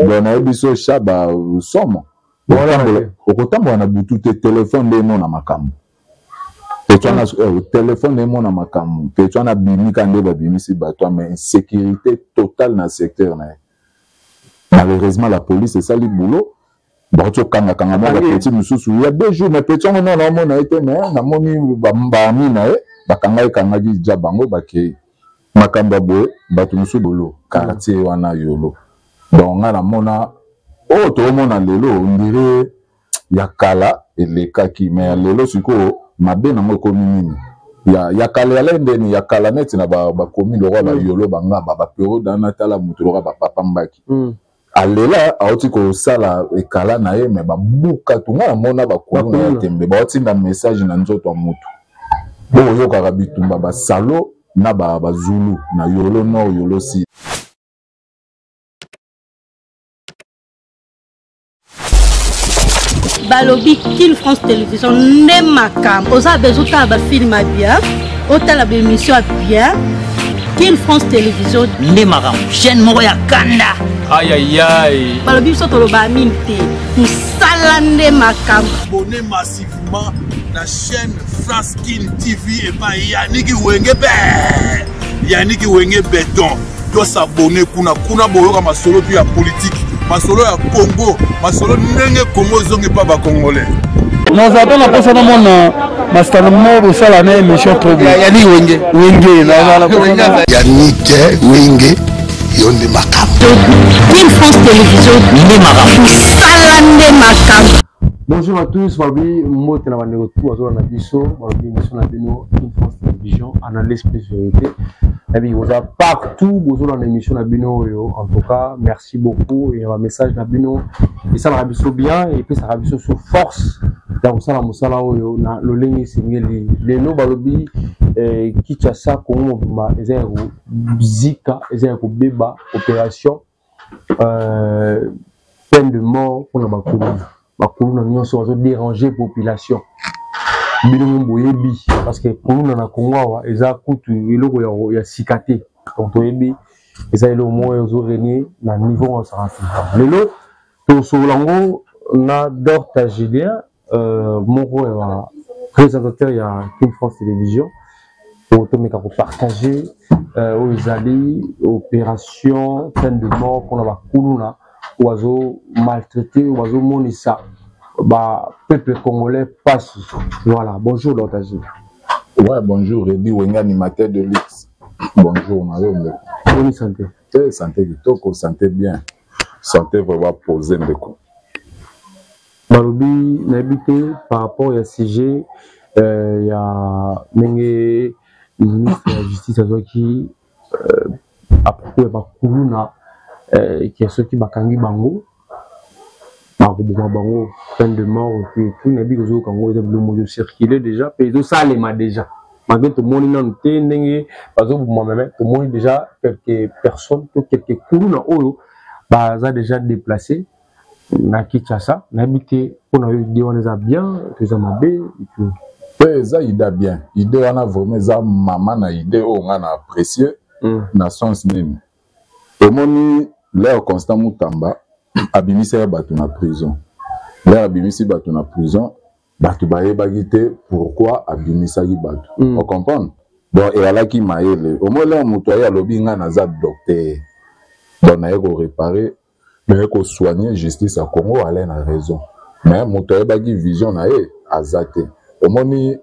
Donc nayebi so Shaba somo. Okotambola na butu te, telefone nde emona makambo. Petit wana telefone nde emona makambo. Petit wana abimi ka nde babimisi bato, mais insécurité totale na secteur na ye. Malheureusement la police esali boulot. Bauti okangakanga mwa bapetit mosusu ya 2 jours, mais petit yango nano naomona ye te, mais namoni baami na ye bakanga ekangaki ja bango bakei. Makambo ya boye bato mosusu bolo quartier wana Yolo. Donc nga namona oyo toomona lelo ondire ya kala elekaki, mais ya lelo sikoyo mabe nango ekomi nini? Ya kala yala ndeni ya kala neti na bakomi lokwa bayolo bangaba baperiode wana, tala moto lokwa bapapa Mbaki. Alela auti kosala ekala na ye, me babuka tunga namona bakulu na ya tembe baotinda message na nzoto ya mutu. Oyo oyokaka bitumba basalo na bazulu na Yolo Nord, Yolo Sud. Balobi Kin France Télévision nde makambo. Oza besoin otala bafilme ya bien, otala baémission ya bien, Kin France Télévision nde makambo, chaîne moko ya kanda. Ayayay, balobi biso toloba mingi te, mosala nde makambo. Abonnez massivement na chaîne France Kin TV epai Yaniki Wenge be Yaniki Wenge Beton. Tosabone kuna kuna, boyoka masolo tu ya politike, masolo ya Congo, masolo ndenge Congo ezongi mpa bacongolais. Naza mpe na mposa namona masitano mo bosala na émission trop bien. Yannick Wenge. Wenge nazala Yannick Wenge, yo nde makambo. Kin France Télévision nde makambo, mosala nde makambo. Bonjour à tous, balobi mbote na bandeko tu bazolanda biso, balobi émission na bino Kin France Télévision, analyse plus vérité. Nayebi boza partout bozolanda émission na bino oyo. En tout cas, merci beaucoup et ba message na bino esalaka biso bien, epesaka biso so force ya kosala mosala oyo na lolenge esengeli. Lelo balobi Kinshasa, Congo mobimba eza ya kozika, eza ya kobeba, opération peine de mort mpona bakuluna. Bakuluna nyonso bazodéranger population, bino mo boyebi, parce que kuluna na Congo awa eza kutu eloko ya sika te. Donc toyebi eza eloko moko ezorégner na niveau wana te. Lelo tosolola yango na Dorta Julien, moko ya présentateur ya Kin France Télévision, po tomeka kopartager oyo ezali opération peine de mort mpona bakuluna oyo bazo maltraiter, oyo bazomonisa ba peuple congolais pasi. Voilà, bonjour Dorta Julien. Ouais, bonjour Redi Wenge, animateur de luxe. Bonjour na yo ndeko. Boni santé? Te, santé kitoko, santé bien. Santé vraiment posé ndeko. Balobi nayebi te par rapport ya sujet ya ndenge ministre ya justice azwaki à propos ya bakuluna ke soki bakangi bango bakoboma bango, peine de mort et tout et tout. Nayebi kozoyoka yango, eza biloko moko ezocircule déjà mpe ezosalema déjà, malgré tomoni nanu te ndenge bazoboma, même tomoni déjà quelques personnes to quelques kuluna oyo baza déjà déplacé na Kinshasa. Nayebi te mpona yo idée wana eza bien to eza mabe et tout? Mpe eza idée bien, idée wana vraiment eza mama na idée oyo nga na apprécie. Na sens nini? Omoni l'heure Constant Mutamba abimisaki bato na prison, l'heure abimisi bato na prison, bato bayebaki te pourquoi abimisaki bato. Ocomprendre? Donc eyalaki mayele. Omoni l'heure moto aye alobi nga naza docteur, donc naye koréparer, naye kosoigner justice ya Congo, ale na raison, mais moto ayebaki vision na ye aza te. Omoni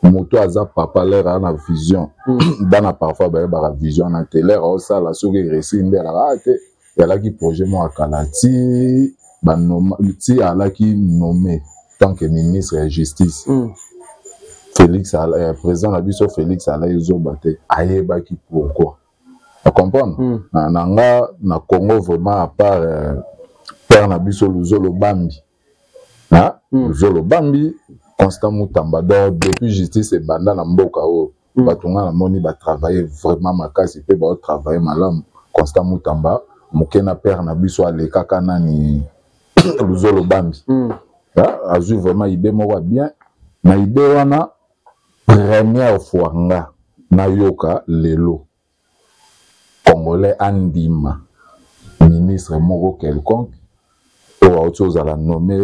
moto aza papa, l'heure aza na vision, bana parfois bayebaka vision wana te. L'heure aosala, soki réussi nde alaka a te ezalaki projet moko ya kala ti ti alaki nommé tant que ministre ya justice. Félix, président na biso Félix alaki zoba te, ayebaki pourquoi. Ocomprendre? Na nga na Congo vraiment, à part père na biso Luzolo Bambi, Luzolo Bambi, Constant Mutamba, donc depuis justice ebanda na mboka oyo, bato nga namoni batravaille vraiment makasi mpe baotravaille malamu, Constant Mutamba moke na père na biso alekaka nani, Luzolo Bambi. Azwi vraiment idée moko ya bien. Na idée wana, première fois nga nayoka lelo congolais andima ministre. ministre moko quelconque oyo auti ozala nommé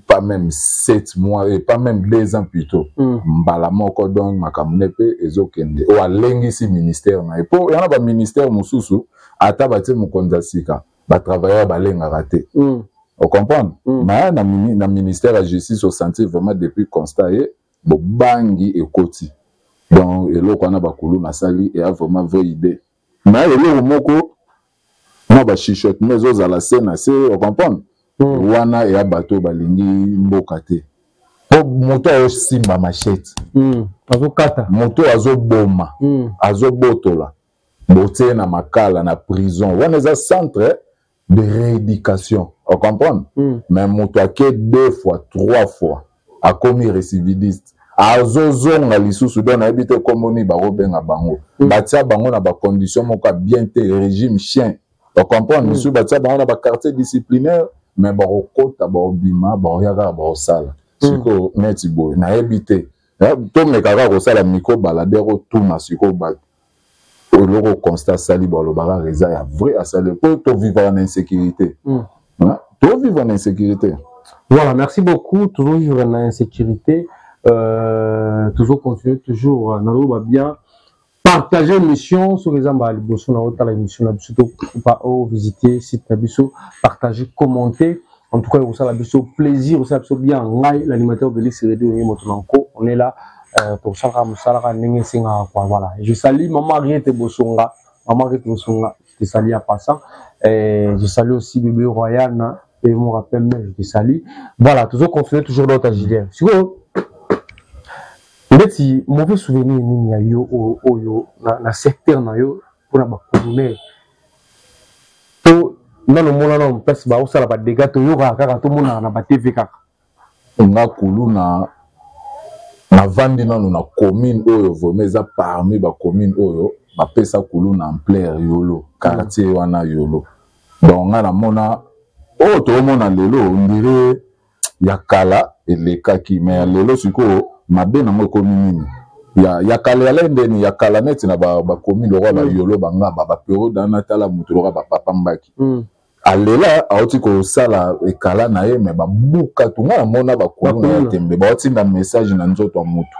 pas même 7 mois et pas même 2 ans plutôt. Mbala moko donc makambo ne mpe ezokende, oyo alengisi ministère na ye, mpo yana baministère mosusu, ata batie mokonzi ya sika, batravailleur balengaka te. Ocomprendre? Mais na ministère ya justice, osentir vraiment depuis Constant ye, bobangi ekoti. Donc eloko wana bakulu nasali eya vraiment vraie idée. Mais eloko moko mwa bachuchotement ezozala se na se, ocomprendre? Wana eya bato balingi mboka te, mpo moto azosimba machette, Azokata, moto azoboma, azobotola, botie na Makala, na prison wana eza centre de rééducation, ocomprendre? Mais moto ake deux fois, trois fois, akomi récidiviste, azozonga lisusu. Donc nayebi te kombo nini bakobenga bango. Batia bango na bacondition moko ya bien te, régime chien, ocomprendre? Misusu batia bango na baquartier disciplinaire, mais bakokota, bakobima, bakoya kaka, bakosala. Sikoyo neti boye, nayebi te, tomeka kaka kosala micro baladeur, otuna sikoyo bato eloko Constant asali, balobaka eza ya vrai asali, mpo tovivaka na insécurité. Tovivre na insécurité. Voilà, merci beaucoup. Toujours vivre na insécurité, toujours continuer, toujours naloba bien, partager émission. Soki eza mbala liboso na otala émission na biso to ovisiter site na biso, partager, commenter. En tout cas, ekosala biso plaisir, osala biso bien. Ngai, l'animateur de l'X Radio Wenge Moto Nanko, on est là tosalaka mosalaka ndenge esengaka, quoi. Voilà, je salue maman Ariete Bosonga. Maman Ariete Bosonga, je te salue en passant. Et je salue aussi bébé Royal et mon rappel, je te salue. Voilà, toujours continuer, toujours dans ta gilet. Sikoyo ndeti mauvais souvenir nini ya yo oyo na secteur na yo mpona bacolonel to nano omona nano place baosala badégâts? Toyokaka kaka, tomonaka na baTV kaka. Nga kuluna navandi nano na commune oyo vraiment eza parmi bacommune oyo bapesa kuluna ampleur, Yolo, quartier wana Yolo. Donc nga namona oyo toomona lelo, on dirait ya kala elekaki, mais ya lelo sikoyo mabe nango ekomi nini? Ya kala yala ndeni ya kala neti na bacommune lokola bayolo, bangaba, baperiode wana, tala moto lokola bapapa Mbaki, alela auti kosala ekala na ye, mais babuka tu. Nga namona bakuluna ya tembe baotinda message na nzoto ya motu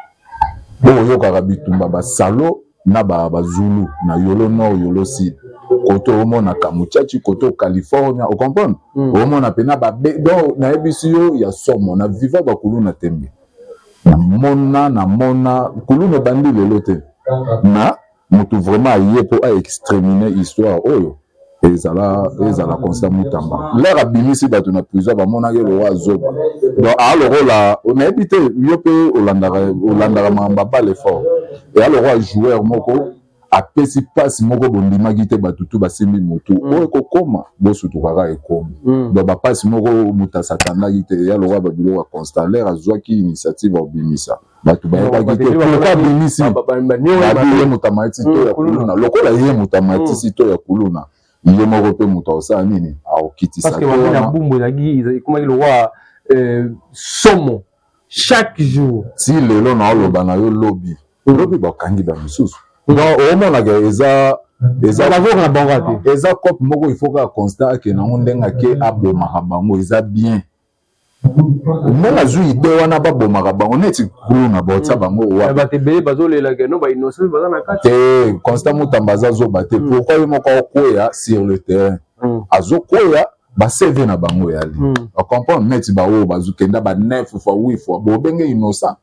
po oyokaka bitumba basalo na bazulu na Yolo Nord, Yolo Sud, kote omona Kamuchachi, kote California, ocomprendre? Omona mpena babe. Donc nayebisi yo ya somo na viva bakuluna tembe. Namona kuluna ebandi lelo te. Na motu vraiment aye mpo aexterminer histoire oyo, ezala Constant Mutamba. Lere abimisi bato na prison, bamonaki eloko azoba. Donc aa lokola, nayebi te, yo mpe olandaka makambo abale fort, eya lokola joueur moko apesi mpasi moko bondimaki te, bato tu basimbi motu oyo ekokoma bosutukaka, ekomi. Donc bapasi moko moto asatandaki te, eya lokola babiloko ya Constant. Lere azwaki initiative ya kobimisa bato, bayebaki te pourquoi abimisi. Babi ye moto amatisi to ya kuluna, lokola ye moto amatisi to ya kuluna, ye moko mpe moto akosala nini? Akokitisa. Parce que na Bumbu ezalaki, ekomaki lokwa somo chaque jour. Ti lelo naoloba na yo, lobi lobi bakangi bamisusu. Donc omonaka eza na bango te. Eza cope moko, il faut kaka Constant akende yango ndenge ake abomaka bango, eza bien ndenge azwi idée wana, babomaka bango neti kuluna, baotia bango. Bato ebele bazolelaka no bainnocent baza na kati. Te, Constant Mutamba aza zoba te. Pourquoi ye moko akokwea sur le terrain? Azokweya baCV na bango eyali, ocomprendre? Neti baoyo bazokenda ba 9 fois, 8 fois, bobenge innocent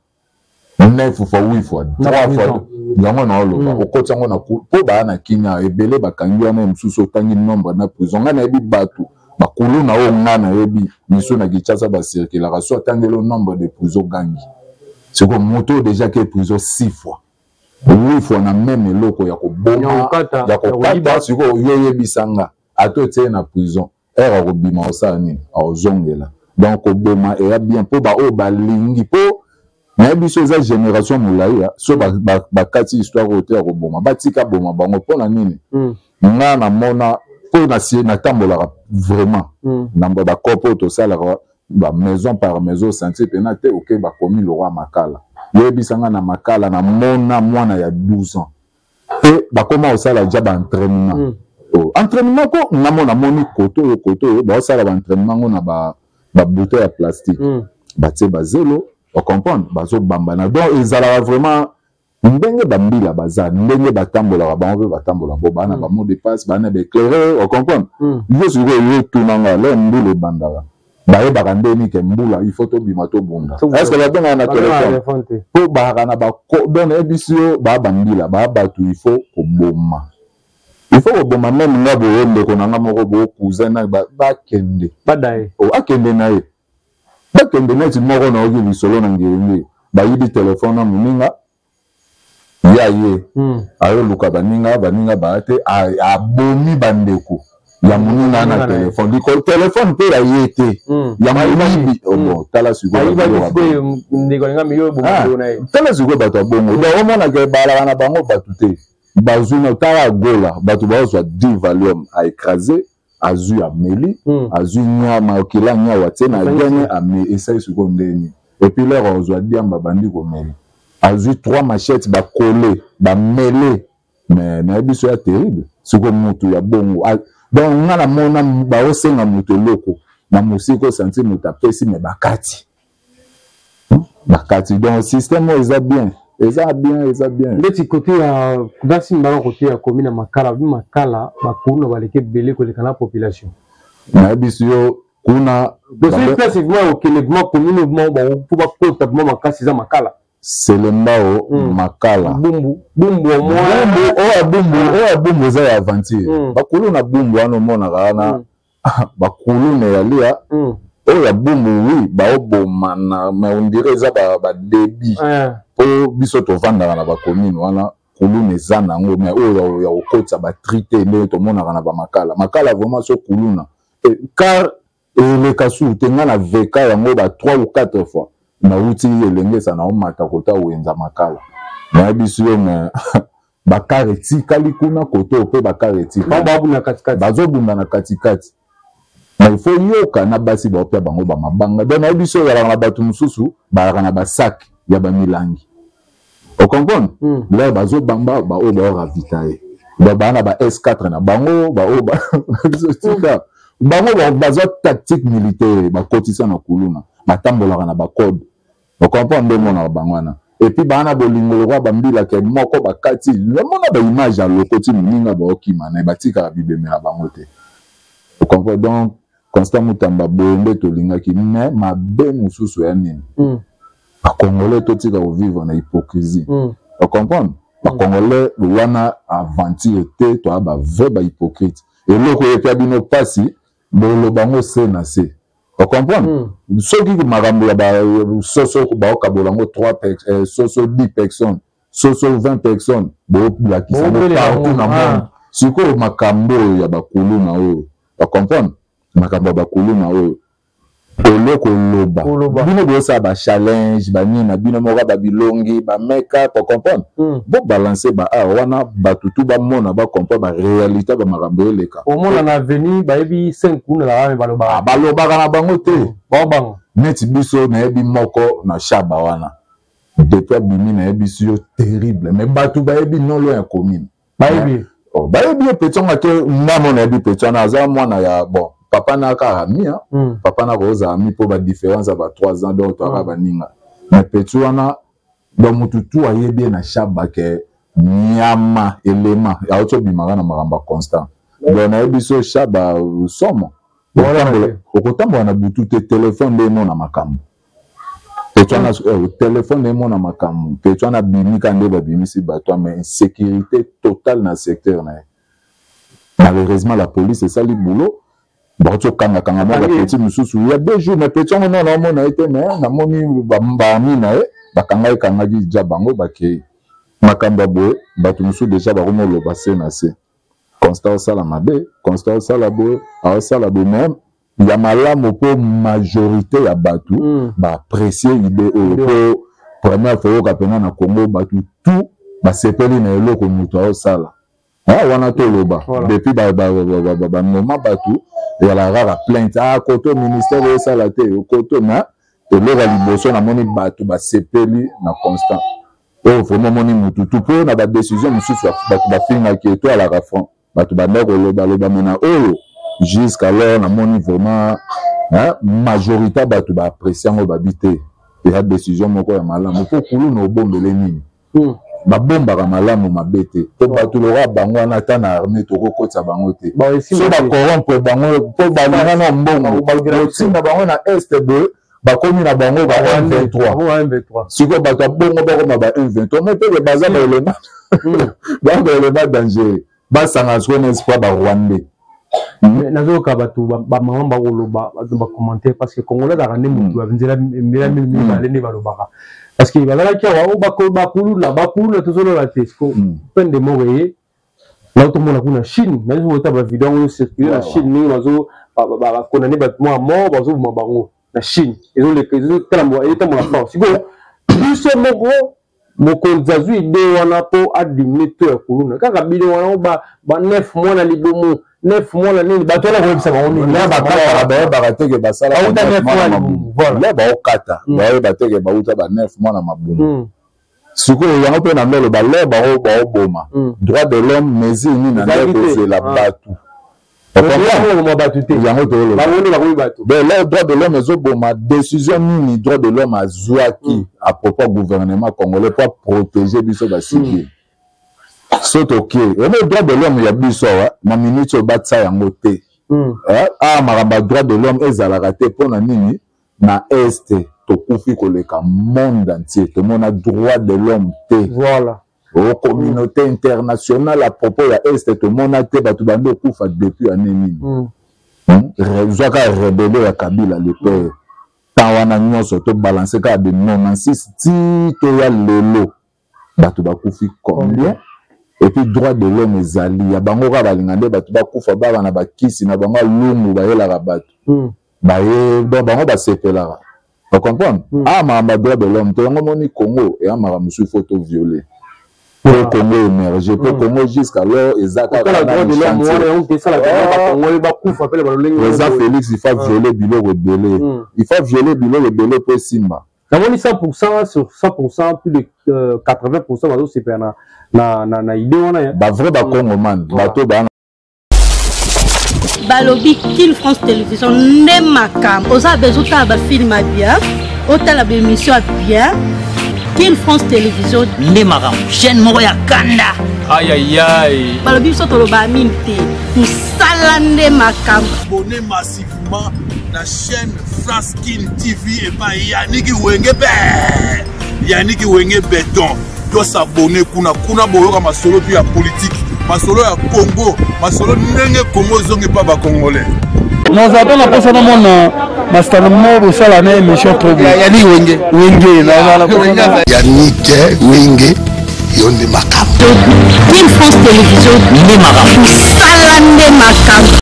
9 fois, 8 fois, 3 fois, yango na oloba okoti yango na mpo baya na Kinya ebele bakangi wana. Mosusu otangi nombre na prison, ngai nayebi bato bakuluna oyo ngai nayebi misu na Kinshasa bacirculaka, so atangeli nombre de prison, gangi. Sikoyo moto oyo déjà ke prison 6 fois, 8 fois na même eloko ya koboma, ya kokata, sikoyo yo oyebisanga, ata otie na prison, ere akobima osala nini? Akozongela. Donc koboma eya bien mpo baoyo balingi, mpo nayebi so eza génération molai so bakati histoire oyo te ya koboma, batika boma bango. Mpo na nini? Nga namona mpo natambolaka vraiment na bakope oyo tosalaka, bamaison par maison, sentir mpena te. Oke, bakomi lokwa Makala, yoyebisanga na Makala namona mwana ya 12 ans mpe bakoma kosala ja baentraînement. Oh, entraînement ko nga mo namoni kote oyo kote oyo baosala baentraînement ngo na babouteille ya plastique mm. Batie bazelo, ocomprendre, bazobambana. Donc ezalaka vraiment ndenge bambila baza, ndenge batambolaka, bango mpe batambola bo baa na bamot de passe, baa na baéclaireur, ocomprendre mm. Yo sikoyo yo tunanga le mbula ebandaka, bayebaka ndeni ke mbula il faut tobima tobunda? Est ce que babengaka na telefone mpo baaka na bako? Donc nayebisi yo, baa bambila, baa bato il faut koboma, il faut koboma. Même nga boye, ndeko na nga moko boye, cousin na bakende. Badaye. Oh, akende na ye, bakende neti moko. Nayoki lisolo na Ngiringiri, bayibi telefone na moninga ya ye. Ayoluka baninga, baninga baya te, abomi bandeko ya moninga na telefone, likolo telefone mpe ya ye te, ya moyibi. Oh, bon, tala sikoyo, tala sikoyo bato ya bongo. Donc omonaka ebalaka na bango bato te, bazwi na tala Agola, bato bazwa 10 Valium, aécrase, azwi, ameli, azwi nyama okila nyawa tie na gene ame, esali sikoyo ndeni. Et puis l'heure ozwa diamba, bandi komela, azwi trois machettes, bakole, bamele. Mais nayebi so ya terrible sikoyo mutu ya bongo. Donc nga namona baosenga moto eloko na mosika, osanti moto apesi, me bakati, bakati. Donc système oyo eza bien, eza bien, eza bien. Ndeti kote ya nasi mbaka, kote ya komi na Makala, bi Makala bakuluna baleki ebele koleka na population. Nayebisi yo kuna. Soki place vraiment okende, vraiment commune vraiment po bakota vraiment makasi, eza Makala. Selembao, Makala. Bumbu, Bumbu. Bumbu oyo ya Bumbu, oyo ya Bumbu eza ya aventure. Bakulu na Bumbu wana omonaka wana, bakuluna ya lia. Oyo ya Bumbu, oui, baobomana, mais on dirait eza badébit mpo biso tovandaka na bacommune wana. Kuluna eza nango, mais oyo ya kokotisa batri te ndenge tomonaka na bamakala. Makala vraiment, so kuluna car eleka su te. Nga na veka yango ba 3 ou 4 fois, nauti Elengesa, naomata kota Wenza Makala, nayebisi yo, mais bacar etikali kuna kote oyo mpe bacar etikali, bazobunda na katikati. Mais il faut yoka na basi baopia bango bamabanga. Donc nayebi so ezalaka na bato mosusu bazalaka na basac ya bamilangi, ocomprendre? L'heure bazobamba, baoyo baoravitaye, baa na ba S4 na bango, baoyo biso tika bango bazwa tactique militaire, bakotisa na kuluna, batambolaka na bacode, ocomprendre? Nde omonaka bango wana. Et puis baa na bolingo lokwa bambilaka moko, bakati omona baimage ya lokoti moninga, baokima na ye, batikaka bibemela bango te, ocomprendre? Donc Constant Mutamba, boye nde tolingaki. Mais mabe mosusu ya nini? Bacongolais totika kovivre na hypocrisie, ocomprendre? Bacongolais wana aventure te, toya bavrai bahypocrite. Eloko oyo epia bino mpasi, boloba yango se na se, ocomprendre? Soki makambo ya soso, baokabola yango 3 soso, 10 personnes, soso 20 personnes, boolakisa yango partout na monde. Sikoyo makambo oyo ya bakuluna oyo, bacomprendre? Makambo ya bakuluna oyo, ole koloba, bino bosala bachallenge banini na bino moko, babilongi, bameka, kocomprendre, bobalance ba awa wana, bato tu bamona, bacomprendre baréalité, bamakambo eleka. Omona na avenue bayebi 5 kuna na balobaka. Balobaka na bango te. Baobanga. Neti biso nayebi moko na Shaba wana, depuis abimi, nayebisi yo, terrible. Mais bato bayebi nolo ya commune. Bayebi. Oh, bayebi ye petit anga te. Nga nayebi petit wana, aza mwana ya bon papa na kaka ami, papa na kozala ami mpo badifférence ya ba 3 ans, donc toyaka baninga. Mais petit wana, donc motu tu ayebi ye na Shaba ke nyama elema auti obimaka na makambo ya Constant. Donc nayebi so Shaba somo, okotambola na butu te, telefone nde emona makambo. Petit wana, telefone emona makambo. Petit wana abimi ka nde babimisi bato, mais insécurité totale na secteur na ye. Malheureusement la police esali boulot, bauti okangakanga mwa bapetit mosusu ya 2 jours. Mais petit yango nano naomona ye te, mais namoni baami na ye bakanga, ekangaki ja bango, bakei. Makambo ya boye, bato mosusu déjà bakomi oloba se na se: Constant osala mabe, Constant osala boye, aosala boye. Mais ya malamu mpo majorité ya bato baapprécie idée oyo, mpo première fois oyoka mpena na Congo bato tout basepeli na eloko moto aosala wana. Toloba depuis banoma, bato ezalaka kaka plainte: ah, koto ministère osala te, koto. Mais eloko ya liboso namoni bato basepeli na Constant oyo, vraiment omoni mutu tu mpo na badécision mosusu bato bafingaki, eto alaka front. Bato banda kolobaloba, me na oyo jusqu'alors namoni vraiment, hein, majorité bato baapprécie yango, babi te eza décision moko ya malamu, mpo kuluna obombele nini? Babombaka malamu mabe te, mpo bato lokola bango wana, ata na armée tokokotisa bango te. So bacorrompre bango mpo balinga na mbongo, kotinda bango na Est boye, bakomi na bango ba M23. Sikoyo bato ya bongo bakoma ba M23, mais peke baza baélément, baza baélément dangereux, basanga sikoyo na espoir barwandais. Nazoyoka bato, bamama bakoloba, bato bacommentaire, parce que Congolais azalaka nde motu ya nzela mbela mibale nde balobaka, parce que bazalaki awa bakuluna, bakuluna tozolola te. Siko peine de mort eye na tomona kuna Chine, nazokota bavideo yango circule na Chine, ndenge bazo bakondane bato mwa mort, bazoboma bango na Chine, ezotambola fort. Sikoyo biso moko, mokonzi azwi idée wana mpo adiminuer taux ya kuluna. Kaka bino wana ba 9 mois na libumu, 9 mois na nini, bato wana koyebisa bango nini? Bakataka, bayebaka teke basalaka 9 mois na libumu. La baokata, bayeba teke bauta ba 9 mois na mabumu. Sikoyo yango mpe na ndolo balere bango baoboma, droit de l'homme mesure nini na nde kozwela bato? Bato te. Yango toloba, lelo droit de l'homme ezoboma. Décision nini droit de l'homme azwaki à propos gouvernement congolais po protéger biso bacivile? So toke omo droit de l'homme ya biso awa na minute oyo, batia yango te. Awa makambo ya droit de l'homme ezalaka te. Mpo na nini? Na Est tokufi koleka monde entier, tomona droit de l'homme te. Voilà. O communauté internationale, à propos ya Est tomona te. Bato bandi okufa depuis année nini? Zwaka rébellion ya Kabila le père, temps wana nyonso tobalance kaka de 96 ti toya lelo, bato bakufi combien? Et puis droit de l'homme ezali ya bango kaka, balinga nde bato bakufa, baka na bakisi na bango alungu, bayelaka bato baye, donc bango basepelaka, ocomprendre? Ah, makambo ya droit de l'homme to yango moni Congo eya makambo mosusu, faut tovioler po Congo émerger, po Congo jusqu'alors eza kaka eza. Félix, il faut violer biloko ebele, il faut violer biloko ebele po esimba. Namoni 100% sur 100%, plus de 80% bazosepela na idée wana. Bavrai bacongoman, bato baa. Balobi Kin France Télévision nde makambo. Oza besoin otala bafilm ya bien, otala baémission ya bien, Kin France Télévision nde makambo, chaîne moko ya kanda. Ayayay. Balobi biso tolobaa mingi te, mosala nde makambo. Abonnez massivement na chaîne France Kin TV epai Yaniki Wenge be, Yaniki Wenge Beton. Tosabone kuna, kuna boyoka masolo mpe ya politike, masolo ya Congo, masolo ndenge Congo ezongi mpa bacongolais. Naza mpe na mposa namona masitano moko bosala na émission trop. Yani Wenge. Wenge. Yanike Wenge, yo nde makambo. Kin France Télévision nde makambo. Mosala nde makambo.